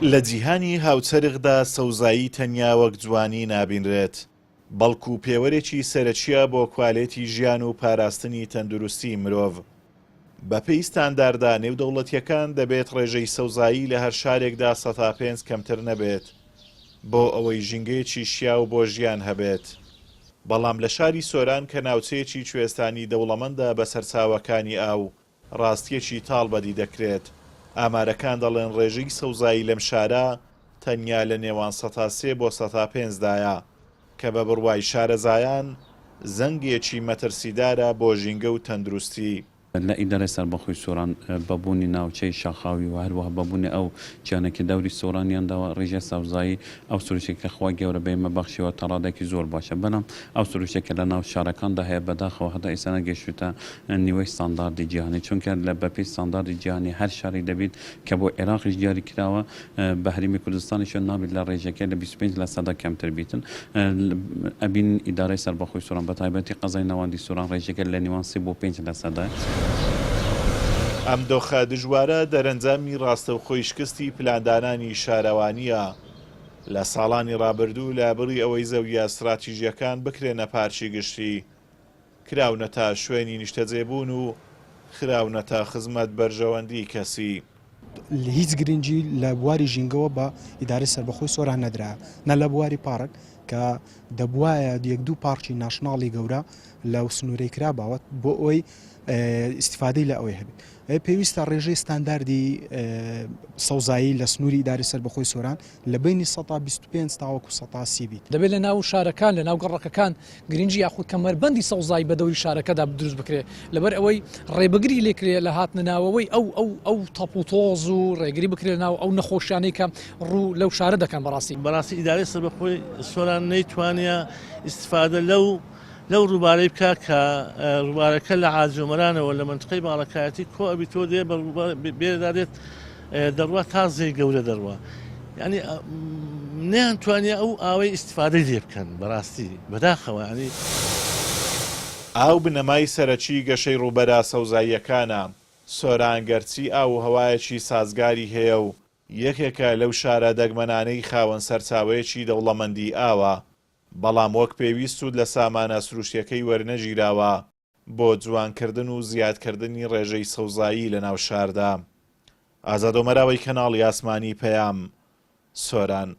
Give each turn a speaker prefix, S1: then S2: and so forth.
S1: لە جیهانی هاوچەرخدا سەوزایی تەنیا وەک جوانی نابینرێت، بەڵکو پێوەرێکی سەرەکییە بۆ کوالێتی ژیان و پاراستنی تەندروستی مرۆڤ. بەپێی ستانداردە نێودەوڵەتییەکان دەبێت ڕێژەی سەوزایی لە هەر شارێکدا سەتا پێنج کەمتر نەبێت بۆ ئەوەی ژینگەیەکی شیاو بۆ ژیان هەبێت. بەڵام لە شاری سۆران کە ناوچەیەکی کوێستانی دەوڵەمەندە بە سەرچاوەکانی ئاو، ڕاستییەکی تاڵ بەدی دەکرێت، ئامارەکان دەڵێن ڕێژەی سەوزایی لەم شارە تەنیا لە نێوان سەتا سێ بۆ سەتا پێنج دایە، کە بە بڕوای شارەزایان زەنگێکی مەترسیدارە بۆ ژینگە و تەندروستی.
S2: لە ئیدارەی سەربەخۆی سۆران بە بوونی ناوچەی شاخاوی و هەروەها بە بوونی ئەو چیانەی کە دەوری سۆرانیان داوە ڕیژەی سەوزایی ئەو سروشتەی کە خوای گەورە بە ئێمە بەخشیوە تا ڕادەیەکی زۆر باشە بەلام ئەو سروشتەی کە لە ناو شارەکاندا هەیە بەداخەوە هەتا ئێستا نەگەیشتووتە نیوەی ستانداردی جیهانی چونکە لە بەپێی ستانداردی جیهانی هەر شارێک دەبیت کە بۆ عێراقیش دیاری کراوە بە هەرێمی کوردستانیشەوە نابێت لە ڕێژەکەی لە 25 لە سەدا کەمتر بیتن ئەبینین ئیدارەی سەربەخۆی سۆران بە تایبەتی قەزای ناوەندی سۆران ڕێژەکە لە نێوان سێ بۆ پێنج لە سەدایە.
S1: ئەم دۆخە دژوارە دەرەنجامی ڕاستەوخۆی شکستی پلاندانانی شارەوانییە لە ساڵانی ڕابردوو لە بڕی ئەوەی زەوییە ستراتیژییەکان بکرێنە پارکی گشتی، کراونەتە شوێنی نیشتەجێبوون و خراونەتە خزمەت بەرژەوەندی کەسی.
S3: هیچ گرنگی لە بواری ژینگەوە بە ئیدارەی سەربەخۆی سۆران نەدرا، نە لە بواری پارک کە دەبوایە یەک دوو پارکی ناشناڵی گەورە لەو سنوورەی کراباوە بۆ ئەوەی ئیستیفادەی لە ئەوەی هەبێت. پێویستە ڕێژەی ستانداردی سەوزایی لە سنووری ئیدارەی سەربەخۆی سۆران لە بەینی سەتا 25 تاوەکو سەتا سی بیت.
S4: دەبێت لە ناو شارەکان، لە ناو گەڕەکەکان گرنگی یاخود کەمەربەندی سەوزایی بە دەوری شارەکەدا دروست بکرێت، لەبەر ئەوەی ڕێبگری لێکرێ لە هاتنە ناوەوەی ئەو ئەو ئەو تەپ و تۆز و ڕێگری بکرێت لە ناو ئەو نەخۆشیانەی کە ڕوو لەو شارە دەکەن بەڕاستی.
S5: بەڕاستی ئیدارەی سەربەخۆی سۆران نەیتوانیە ئیستفادە لەو لەو ڕووبارەی بکا کە ڕووبارەکە لە عاجۆمەرانەوە لە مەنتقەی باڵەکایەتی کۆ ئەبیتەوە دێ بە ڕووبار بێرەدا دێت دەڕوا تا زێی گەورە دەڕوا یعنی نەیان توانیە ئەو ئاوەی ئیستفادەی لێ بکەن بەڕاستی بەداخەوە یعنی.
S1: ئاو بنەمای سەرەکی گەشەی ڕووبەرە سەوزاییەکانە، سۆران گەرچی ئاو و هەوایەکی سازگاری هەیە و یەکێکە لەو شارە دەگمەنانەی خاوەن سەرچاوەیەکی دەوڵەمەندی ئاوە، بەڵام وەک پێویست سوود لە سامانە سروشتیەکەی وەرنەگیراوە بۆ جوانکردن و زیادکردنی ڕێژەی سەوزایی لەناو شاردا. ئازاد ئۆمەراوەی کەناڵی ئاسمانی پەیام، سۆران.